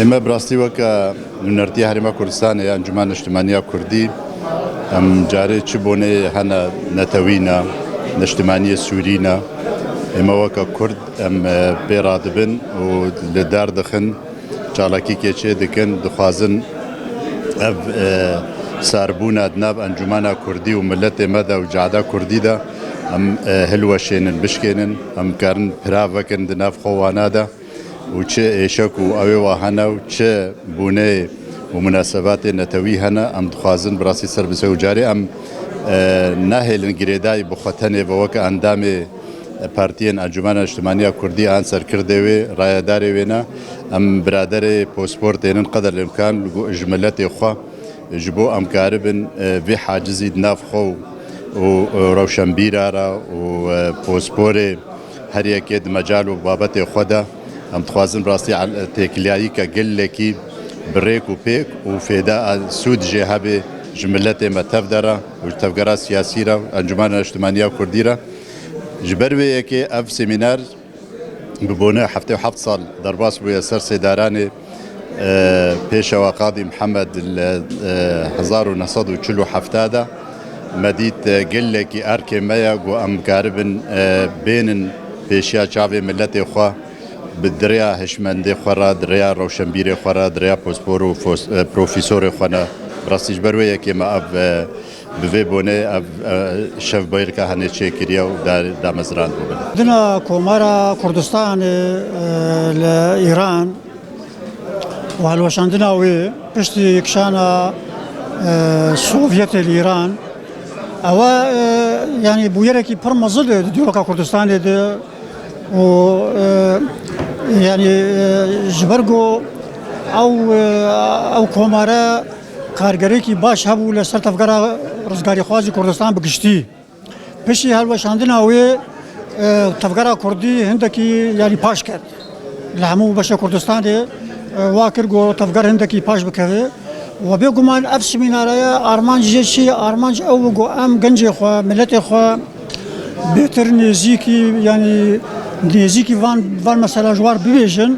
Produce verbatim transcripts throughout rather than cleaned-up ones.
Ême bi rastî weke Nûnertiya Herêma Kurdistanê ya Encûmena Niştimaniya Kurdî, em carê çi boneyê hene netewî ne, niştimaniyê Sûrî ne, ême weke Kurd em, e, pê radibin û li dar dixin, çalakîkê çê dikin, dixwazin ev, e, sarbûna di nav Encûmena Kurdî û miletê me de û cehda Kurdî de em, e, hilweşênin, bişkênin, em karin pira vekin di nav xwe wana de. Û çi êşek û ewê wa hene û çi bûneyê û munasebatê netewî hene, em dixwazin bi rastî ser bi ser û carê em, e, nahêlin girêdayî bi xwe tenê ve weke endamê partiyên Encûmena Niştimaniya Kurdî an serkirdê wê, rayedarê wê ne. Em biraderê pospor tênin qeder limkan ji miletê xwe. Ji bo em karibin, e, vê hacizî di nav xwe û, û, e, rewşenbîra re û, e, posporê her yekê di mecal û babetê xwe de, em dixwazin bi rastî el-, têkiliyayîke gelekî bi rêk û pêk û fêda, e, sûd jê hebe ji miletê me tev de re û ji tevgera siyasî re, Encûmena Niştimaniya Kurdî re. Ji ber vê yekê ev semînar bi bone heftê û heft sal derbas bûye ser Sêdaranê, e, Pêşewa Qadî Mihemed li, e, hezar û neh sed û çil û heft de. Me dît, e, gelekî erkê me ye ku em karibin, e, bênin pêşiya çavê miletê xwe bi di rêya hişmendê xwe re, di rêya rewşenbîrê xwe re, di rêya pospor û fos-, e, profesorê xwe ne. Bi rastî ji ber wê yekê me ev, e, Bi vê bonê ev, e, şevbayirka henê çêkiriye û da-, damezrandibû. Dina Komara Kurdistanê, e, li Îran û hilweşandina wê piştî kişana, e, Sovyetê li Îran, ew e, e, yanî bûyerekî pir mezin e di dîroka Kurdistanê de. û, e, yanî, e, ji ber ku ew, e, ew komare kargerekî baş hebû li ser tevgera rizgarîxwazî Kurdistan bi giştî. Piştî helweşandina wê, e, tevgera Kurdî hindekî, yanî, paş ket. Li hemû beşa Kurdistanê, e, wa kir ku tevger hindekî paş bikeve. Wa bêguman ev semînara ye, armanc jê çi ye? Armanc ew bû ku em gencê xwe, miletê xwe bêtir nêzîkî, yanî nêzîkî van, van mesela ji war bibêjin,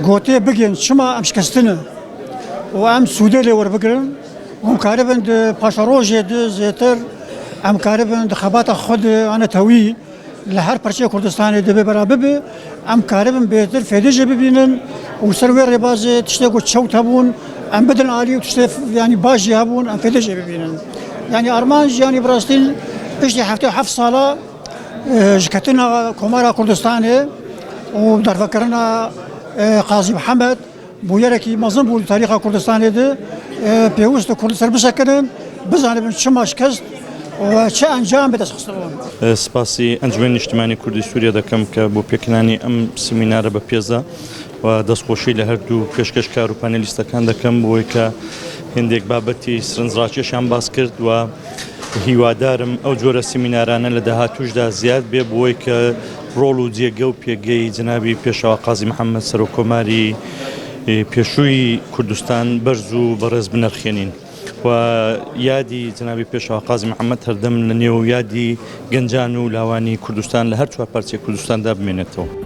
gotê bigên çima em şikestin e û em sûdê lê werbigirin û em karibin di paşerojê de zêtir em karibin di xebata xwe de anetewî li her parçeyê Kurdistanê divê bera bibe, em karibin bêtir fêdê jê bibînin û ser wê rêbazê tiştê ku çewt hebûn, em bidin alî û tiştê, yanî, baş jî hebûn, em fêdê jê bibînin. Yanî armanc, yanî bi rastî piştî heftê û heft sala, e, ji ketina Komara Kurdistanê û dervekirina, e, Qazî Mihemed, bûyerekî mezin bû li tarîxa Kurdistanê de, e, pêwist e Kurd li ser bisekinin, bizanibin çima şikest û çi encam bi dest xistibûn. Spasî Encûmenê Niştimanî Kurdî Sûriye dekim ke bo pêkinanî em semînare bi pêz e û destxweşî li her du pêşkêşkar û panelîstekan dekim, bo wê ke hindêk babetî sirinc rakeşan bas kirt û Hîwadar im ew cûre semînarane li dahatû jî de ziyad bê, bi wê ke rol û cêge û pêgeyî cenabî Pêşewa Qazî Mihemed Serokkomarî, ê, pêşûyî Kurdistan berz û berêz binirxînîn. Û yadî cenabî Pêşewa Qazî Mihemed her dem li nêw yadî gencan û lawanî Kurdistan li her çar parçeyê Kurdistan de bimênetewê.